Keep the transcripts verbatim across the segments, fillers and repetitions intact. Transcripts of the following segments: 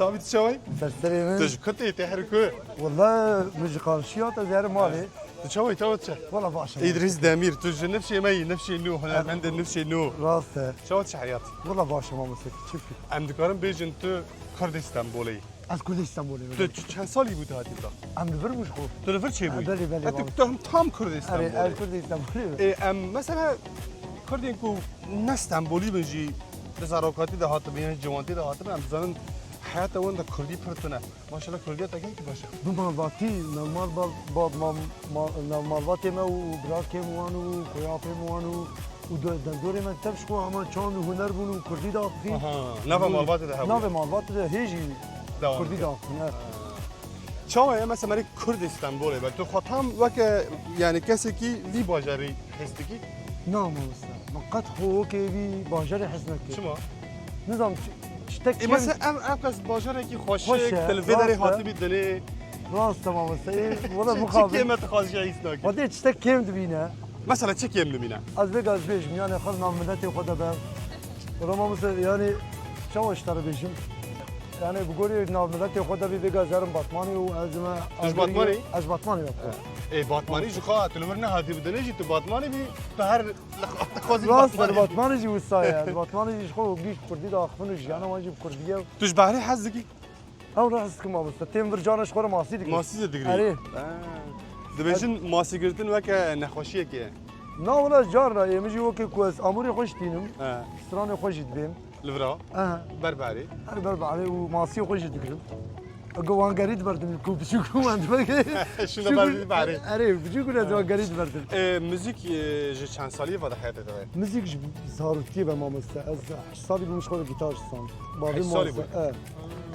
Abi tu çaway? Serserê min. Tu ji kutê te her ku? Wala min ji qarşiya te zerê malê. Tu çaway, tawa çi? Wala baş e. Îdrîs Demîr, tu ji nifşê me yî, nifşê nû, hunermendê nifşê nû. Rast e. Çawa çi heyat? Wala baş e mamoste, çi fikir? Em dikarin bêjin tu Kurdê Stenbolê yî. Ez Kurdê Stenbolê me. Tu, tu çend salî bû tu hatî da? Em li vir bû ji xwe. Tu li vir çêbûyî? Belê, belê, E, tu, belê. Tu tam Kurdê Stenbolê. Erê, ez Kurdê Stenbolê me. E, em mesela Kurdên ku ne Stenbolî bin jî di zarokatî de hatibin, yan ciwantî de hatibin, em dizanin heyata wan de Kurdî pir tune. Maşallah Kurdiyê te gelkî baş e. Bi malbatî, me malbat, ba, ma, ma, na malbatê me û birakêm wan û xoyapêm wan û, û do, derdorê me tev ji xwe hema çand û huner bûn û Kurdî daxivîn. Aha, nava malbatê de hebû. Navê malbatê de hê jî Kurdî daxivîn, evet. Çawa ye, mesela, merê Kurdê Stenbolê be, tu xwe tam weke, yani, kesekî vî bajarî his dikî? Na, mamoste. Min qet xwe wekî vî bajarê his nekir. Çima? Nizam, ç-, tiştek E, kêm mesela, ev, ev qas bajarekî xweşik, Xweş e, tu li vê derê rast e. Hatibî dinê. Rast e, mamoste. Ê, wala Çi, çi mixabin. Kêm e tu xweşiya his nakî? Xwedê tiştek kêm dibîne. Mesela çi kêm bimîne? Ez vêga ez bêjim, yani xwe nav miletê xwe de be. Wala mamoste, yani çawa ji te re bêjim? Yani bi gorî nav miletê xwe de bî, vêga ez herim Batmanê û ez me Tu ji Agiriyê. Batmanê? Ez Batmanê me. Ê, Batmanî ji xwe, tu li vir nehatî bi dinê jî, tu Batmanî bî, tu her li xwe, tu xwezî Rast e, Batmanî bî. Batmanî jî wisa ye. Batmanî jî ji xwe gîş Kurdî daxivin û jiyana wan jî bi Kurdî ye. Tu ji behrê hez dikî? Ew re hez dikim mamoste. Tên vir carna ji xwe re masî dikim. Masî de digirî? Erê. Ha. Dibêjin masî girtin weke nexweşiyekê ye. Na wala carna ê min jî wekî ku ez amûrê xwe jî tînim. He. Stranê xwe jî dibêm. Li vira? Aha. Ber behrê? Her ber behrê û masiyê xwe jî digirim. Ego wan gerî diberdim ku biçûk wan dibege. Şuna ber behrê. Erê, biçûk û ez wan gerî diberdim. E, muzîk, e, ji çend salî ve de heyatê te de? Muzîk ji zarokiyê ve mamoste. Ez heşt salî bûm ji xwe re gîtar stand. Bavê Heşt salî mamoste, bû? E.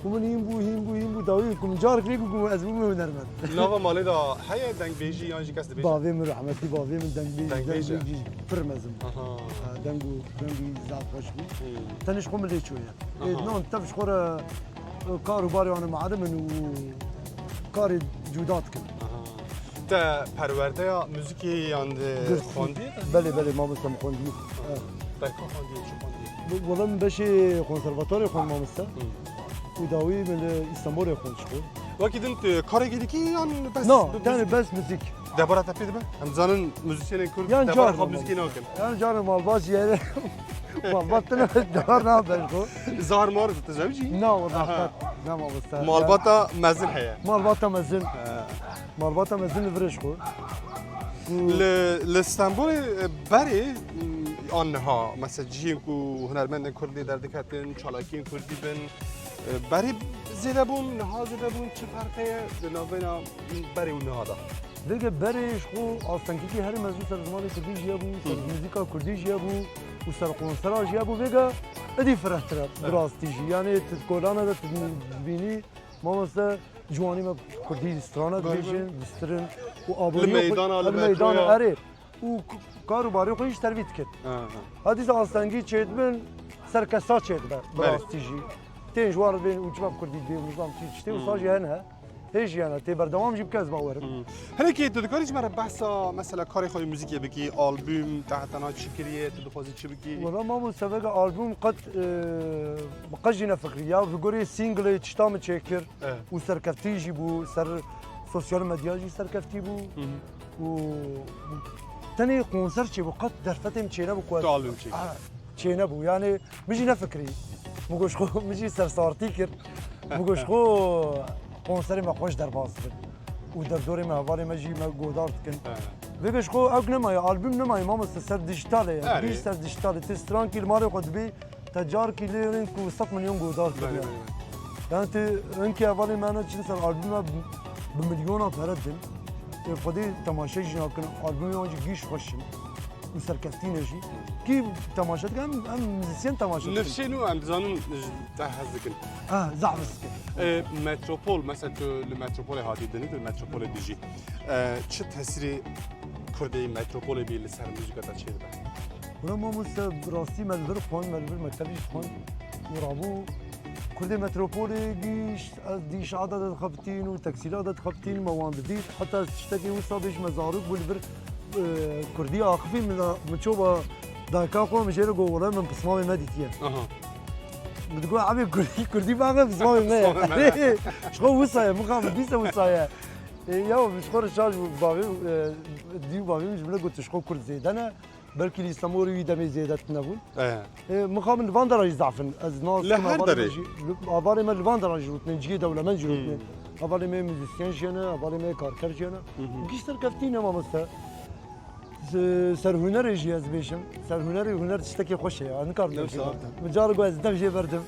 Ku min hîn bû, hîn bû, hîn bû, dawî ku min carek lê bû, ku ez bûme hunermend. Nava malê de heye dengbêjî yan jî kes dibêje? Bavê min rehmetî, bavê min dengbêjî, Dengbêj e? Dengbêjî pir mezin bû. Aha. Ha, deng û dengî zaf xweş bû. Hmm. Tenê ji xwe min lê çûye. Ê, Aha. nan tev ji xwe re, e, kar û barê wan e, mualim in û karê cuda dikin. Aha. Te perwerdeya muzîkê yan de Girt. xwendiye te? Belê, belê, mamoste min xwendiye. Ha. Evet. Berka xwendiye, çi xwendiye? Bu, wala min beşê konservatuarê xwend mamoste. Hı. Û dawî min li Îstanbulê xwend ji xwe. Wekî din tu karekî dikî yan bes Na, bi tenê muzîk? Bes muzîk. Debara te pê dibe? Em zanin muzîsyenên Kurd Yan debara xwe muzîkê nakin. Yan carna malbat jî hene. Malbat tine dewar nabe ji xwe. Zar mar tu zewcî? Na, wala Aha. Qet. Na, mamoste. Malbata mezin heye. Malbata mezin. He. Malbata mezin li virê ji xwe. Li, li Stenbolê, e, berê, m, an niha, mesela cihên ku hunermendên Kurd lê derdiketin, çalakiyên Kurdî bin, e, berê zêde bûn, niha zêde bûn, çi ferqe ye di navbeyna berê û niha de? Vêge berê ji xwe astengekî herî mezin ser zimanê Kurdî jî hebû, ser Hı. muzîka Kurdî jî hebû û ser konsera jî hebû. Vêge êdî firehtir e bi Evet. rastî jî. Yani tu kolana de tu dibînî, mamoste, ciwanî me Kurdî strana Belê, dibêjin, belê. Distirin û Li aboriya xwe meydana, li li meydana, metroya. Erê. Û k-, kar û barê xwe jî ji tervî dikin. Ha, ha. Hadîsa astengî çêdibin, serkesa çêdibe, bi Belê. Rastî jî. Tên ji wan re bên û çima bi Kurdî dibê, û nizam çi, tiştê wisa Hmm. jî hene. Hê jî hene, tê berdewam jî bike ez bawer im. Hmm. Hinekî tu dikarî ji me re behsa, mesela, karê xwe yê muzîkê bikî, albûm, te heta niha çi kiriye, tu dixwazî çi bikî? Wela mamoste, vêga albûm qet, e, qet jî nefikirî. Ya bi gorî singlê tişta min çêkir Eh. û serkeftî jî bû, ser sosyal medya jî serkeftî bû. Hı hı. Û tenê konser çêbû, qet derfetê min çênebû ku ez Tu albûm çêkî. Ah, çênebû. Yani min jî nefikirî. Min got ji xwe, min jî sersartî kir. Min got ji xwe konserê me xweş derbas dibin. Û derdorê me, hevalê me jî me godar dikin. He. Vêga ji xwe ew nemaye, albûm nemaye, mamoste, ser dijital e ya. Erê. Bîr ser dijital e. Tê strankî li malê xwe dibê, te carkî lê rên ku sed milyon godar Belê, kiriye. Belê, belê. Yani tu hinkî hevalê me ne çin ser albûma bi, bi milyona pere din. Ê, Xwedê temaşe jî nakin, albûmê wan jî gîş xweş in. Û serkeftî ne jî. Kî temaşe dike, em, em muzîsyen temaşe dikin. Nifşên û em dizanin ji te hez dikin. Ah, zaf hez dikin. Ê, metropol, mesela tu li metropolê hatî dinî, tu li metropolê dijî. Ê, çi tesîrê Kurdê metropolê bî li ser muzîka te çêdibe? Wela mamoste, bi rastî me li vir xwend, me li vir mektebî jî xwend. Û rabû Kurdê metropolê gîşt, ez dî şada de dixebitîn û teksîla de dixebitîn, me wan didît. Heta ez tiştekî wisa bêjim, me zarok bû li vir, e, Kurdî axifî min, min ço ba dayika xwe, min jê re got, wele min pismamê me dîtiye. Aha. Min digot, "Ebê kurdî, kurdî baxe, bi zimanê me ye." Ji xwe wisa ye, mixabin dîsa wisa ye. E, ya, ji xwe re şaş bû, bavê, e, dî û bavê min ji min re got, "Tu ji xwe kurd zêde ne." Belkî li Îstemolê wî demê zêde tune bûn. E. E, mixabin li van dera jî zaf in. Ez nas Li kim her hevalê me derê. jî, li, hevalê me li van dera jî rûtine, cihê dewlemend jî rûtine. Hmm. Hevalê me muzîsyen jî hene, hevalê me karker jî hene. Hı hı. Û giş serkeftî ne mamoste. S-, ser hunerê jî ez bêjim. Ser hunerê, huner tiştekê xweş e ya. Nikarim dev jê Yoksa? berdim. Min carek got ez dev jê berdim.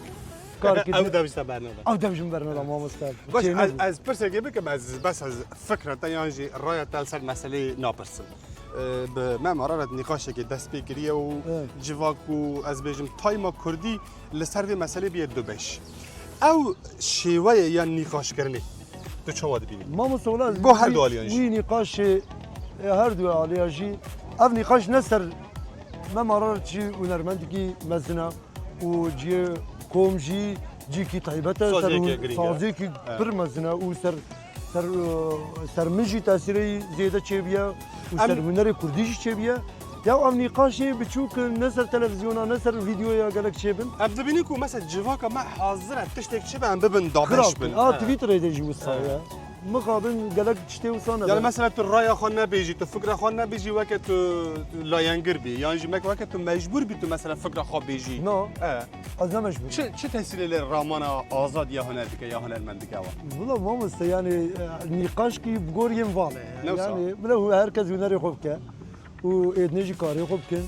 Kar kir. Ew dev ji te berneda. Ew dev ji min berneda mamoste. Baş, Çênebû. ez, ez pirsekê bikim, ez bes ez fikra te yan jî raya te li ser meseleyê napirsim. Ee, bi Mem Ararat nîqaşekê dest pê kiriye û Evet. civak û ez bêjim tayma kurdî li ser vê meselê bîye du beş. Ew şêweyê ya nîqaşkirinê tu çawa dibînî? Mamoste wela Bo her wî, du aliyan jî. wî nîqaşê, e, her du aliya jî. Ev nîqaş ne ser Mem Ararat jî hunermendekî mezin e û cihê kom jî cihekî taybet e, ser Saziyekî hûn-, girîng e. saziyekî Evet. pir mezin e û ser, ser, e, ser min jî tesîrê zêde çêbûye û Em ser hunerê kurdî jî çêbûye. Ya ev nîqaşê biçûk ne ser televizyona, ne ser vîdyoya gelek çêbin. Em dibînin ku mesela civaka me hazir e tiştek çi be em bibin dabeş Xirab bin. A, Evet. Twitterê de jî wisa Evet. ye. Mixabin gelek tiştê wisa ne Yani be. mesela tu raya xwe nebêjî, tu fikra xwe nebêjî weke tu layengir bî. Yan jî mek-, weke tu mecbûr bî tu mesela fikra xwe bêjî. No. E. Ez ne mecbûr. Çi, çi tesîrê li ramana azad ya huner dike, ya hunermend dike wa? Wila mamoste, yani, e, nîqaşkî bi gor yên van e. Ne wisa? Yani, bila hu-, her kes hunerê xwe bike. Û êdinê jî karê xwe bikin.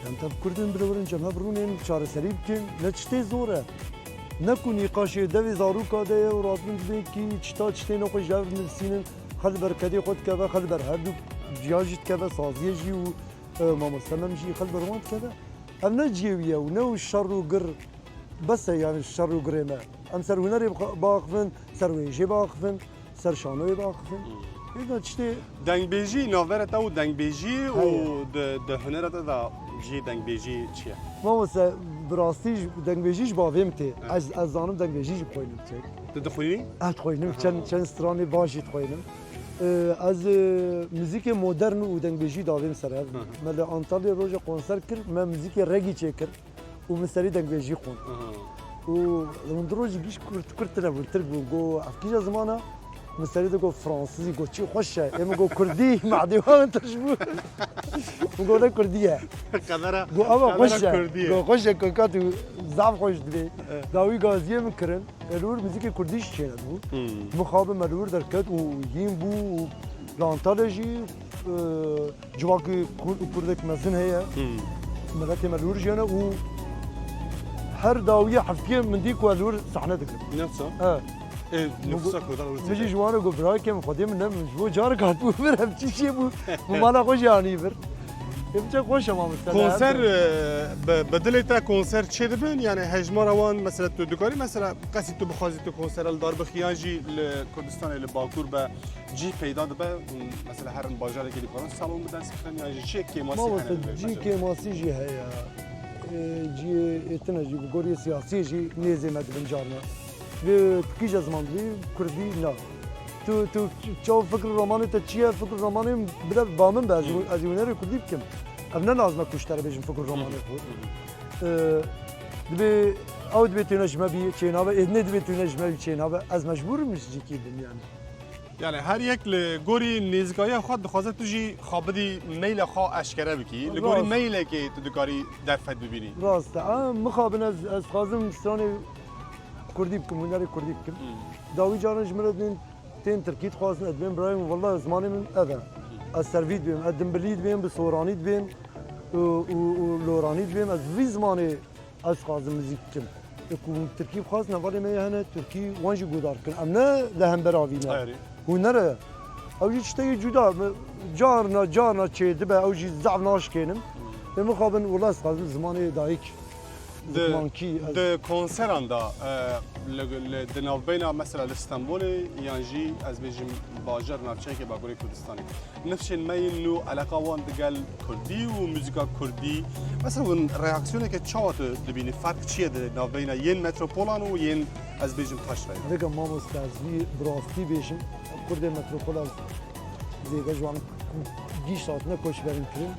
Em tev Kurdin bila werin cem hev rûnên çareserî bikin. Ne tiştê zor e. Ne ku nîqaşê devê zaroka de ye û rabin dibên kî çita tiştê nexweş ji hev nivîsînin. Xwe li ber kedê xwe dikeve, xwe li ber her du ciya jî dikeve, saziyê jî û, e, mamoste Mem jî xwe li ber wan dikeve. Ev ne cihê wî ye û ne û şer û gir bes e, yani şer û girê me. Em ser hunerê bixa-, biaxivin, ser wêjê biaxivin, ser şanoyê biaxivin. Hmm. Hêna tiştê Dengbêjî, navbera te û dengbêjî û Heye. di, di hunera te de cihê dengbêjî çi ye? Mamoste, bi rastî ji, dengbêjî ji bavê min tê. Evet. Ez, ez zanim dengbêjî jî bixwînim çek. Tu dixwînî? Ez dixwînim, Aha. çend, çend stranê baş jî dixwînim. Ee, ez, e, muzîkê modern û dengbêjî davêm ser hev. Aha. Me li Antalya roja konser kir, me muzîkê regî çêkir. Û min serî dengbêjî xwend. Aha. Û hûn du rojî giş kurt, kurt tine bûn, tirk bûn. Got, "Ev kîja ziman e?" Min serî de got, "Fransizî." Got, "Çi xweş e." Ê min got, "Kurdî, madê wan tirş bû." Min got, "Ne kurdî ye." Qedera, Got, "Ava qedera xweş e." kurdî ye. Got, "Xweş e, kaka tu zaf xweş dibê." Evet. Dawî gaziyê min kirin. E, li wir muzîkê kurdî jî çênebû. Hmm. Mixabin me li wir derket û hîn bû û li Antalya jî, e, civakî kur-, kurdek mezin heye. Hmm. Miletê me li wir jî hene û her dawiyê heftiyê min dî ku ez li wir sahne digirim. Ne wisa? E. Ê, Min nifûsa got, Kurdan li wir min jî zêde. ji wan re got, "Birayekê min, xwedê min ne, min ji bo carek hatibû vir, ev çi çê bû?" Min mala xwe jî anî vir. Ê, biçe xweş e mamoste, Konser, her e, bi, bi dilê te konser çê dibin? Yani hejmara wan, mesela tu dikarî, mesela qesî tu bixwazî tu konsera li dar bixî, yan jî li Kurdistanê li Bakur be, cî peyda dibe, hûn mesela herin bajarekê dikarin salon bi dest bixin, yan jî çi kêmasî Mamoste, hene li vê cî meselê? kêmasî jî heye. Ê, cî êtine jî, bi gorî siyasî jî nêzê me dibin carna. Vê tu kîja ziman dibî, kurdî na. Tu, tu çaw fikr û romanê te çi ye? Fikr û romanê bile ba min be, ez, Hmm. ez ê hunerê kurdî bikim. Ev ne lazim e ku ji te re bêjim fikr û romanê xwe. Hmm. Ee, dibê, ew dibê tune ji me bî çênabe, êdinê dibê tune ji me bî çênabe. Ez mecbûr im ji cîkî bim yani. Yani her yek li gorî nêzîkayiya xwe dixwaze tu jî xwe bidî meyla xwe eşkere bikî. Li gorî Rast. meylekê tu dikarî derfet bibînî. Rast e. Em mixabin ez, ez dixwazim stranê kurdî bikim, hunerê kurdî bikim. Hmm. Dawî caran ji min re dibên tên tirkî dixwazin, ez dibêm birayê min, wela zimanê min ev e. Hmm. Ez servî dibêm, ez dimbilî dibêm, bi soranî dibêm, û, û, û loranî dibêm, ez vî zimanê ez dixwazim muzîk bikim. Ê ku hûn tirkî bixwazin, hevalê me yê hene tirkî wan jî guhdar bikin. Em ne li hember avî ne. Erê. Huner e. Ew jî tiştekî cuda. Carna, carna çêdibe, ew jî zaf naşkênim. Hmm. Ê mixabin wela ez dixwazim zimanê dayik. Di, Dikmankî, ez di konseran de, e, li, li, di navbeyna mesela li Stenbolê yan jî ez bêjim bajar navçeyeke Bakurê Kurdistanê. Nifşên me yên nû eleqa wan digel kurdî û muzîka kurdî. Mesela hûn reaksiyoneke çawa tu dibînî? Ferq çi ye di navbeyna yên metropolan û yên, ez bêjim, taşrayê de? Vêga mamoste, ez vî bi rastî bêjim, kurdên metropolan zêde ji wan gîş hatine koçberin kirin.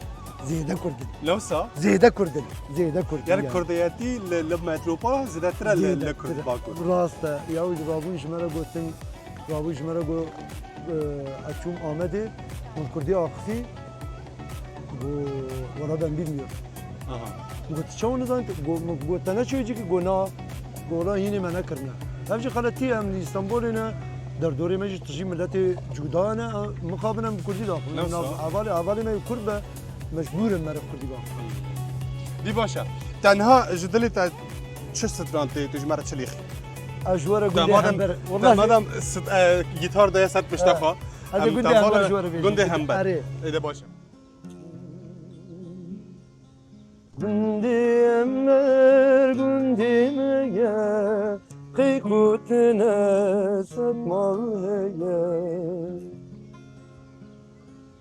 Zêde Kurd in. Ne wisa? Zêde Kurd in. Zêde Kurd in. Yani kurdiyetî li, li metropola zêdetir e li, li Kurd Bakur. Rast e. Ya wî rabûn ji me re gotin, rabûn ji me re got, e, ez çûm Amedê, min kurdî axifî, got, wala ben bilmiyorum. Aha. Got, çawa nizanî? Got, got, te neçûyî cîkî? Got, na. Got, wala hînê me nekirine. Ev jî xeletî ye, em li Îstanbulê ne, derdorê me jî tijî miletê cuda ne, mixabin em bi kurdî daxin. Nasıl? Nav hevalê, hevalê me yê kurd be, mecbûr in meriv kurdî daxin. Dî baş e. Tenha ji dilê te çi stran tê, tu ji me re çi lêxî? Ez ji we re Te gundê madem, hember. te Wallahî. madem st-, e, gitar daye ser pişta Ha. xwe. Ez ê Em gundê tevala hember ji we re bêjim. Gundê hember. Erê. Ê de baş e. Gundê Emmer, gundê me ye, qey ku tine sed mal heye.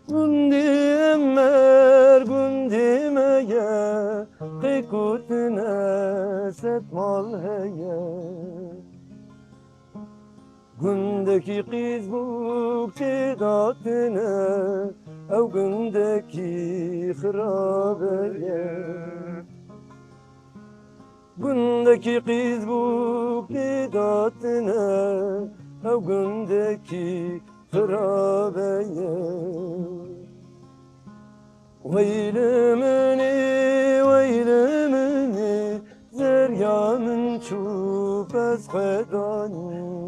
Gundê Emmer, gundê me ye, qey ku tine sed mal heye. Gundekî qîz bûk tê datine, ew gundekî xirabe ye. Gundekî qîz bûk tê datine, ew gundekî xirabe ye. Weylê min ê, weylê min ê, zerya min çû pez xwe danî.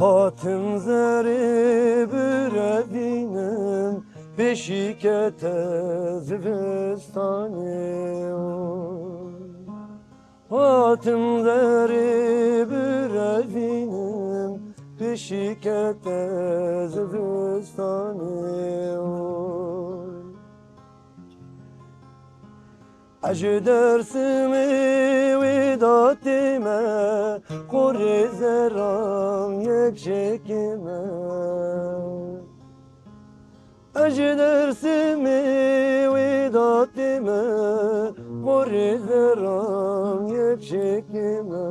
Hatim zerê birevînim, pêşî kete zivistanê. Hatim zerê birevînim, pêşî kete zivistanê. Ez ji Dêrsimê wê datê me, qorê zeran yek jêkê me. Ez ji Dêrsimê wê datê me, qorê zeran yek jêkê me.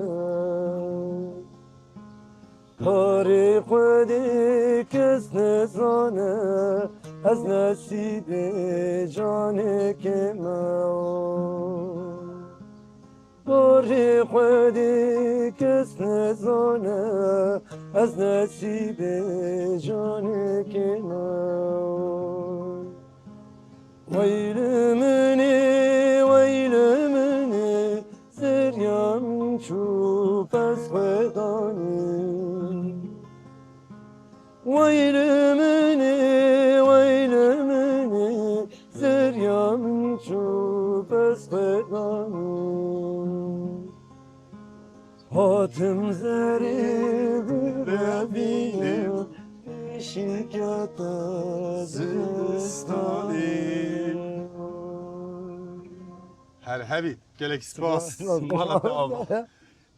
Karê Xwedê kes nezane, ez nesîbê canekê me. Karê Xwedê kes nezane, ez nesîbê canekê me. Weylê min ê, weylê min ê, zerya min çû pez xwe danî. Weylê min ê, weylê min ê, zerya min çû pez xwe danî. Hatim zerê birevînim, pêşî kete zivistanê. Her hebî, gelek spas. Spas. Mala te ava.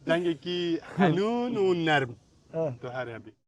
Dengekî henûn û nerm. Ha. Tu her hebî.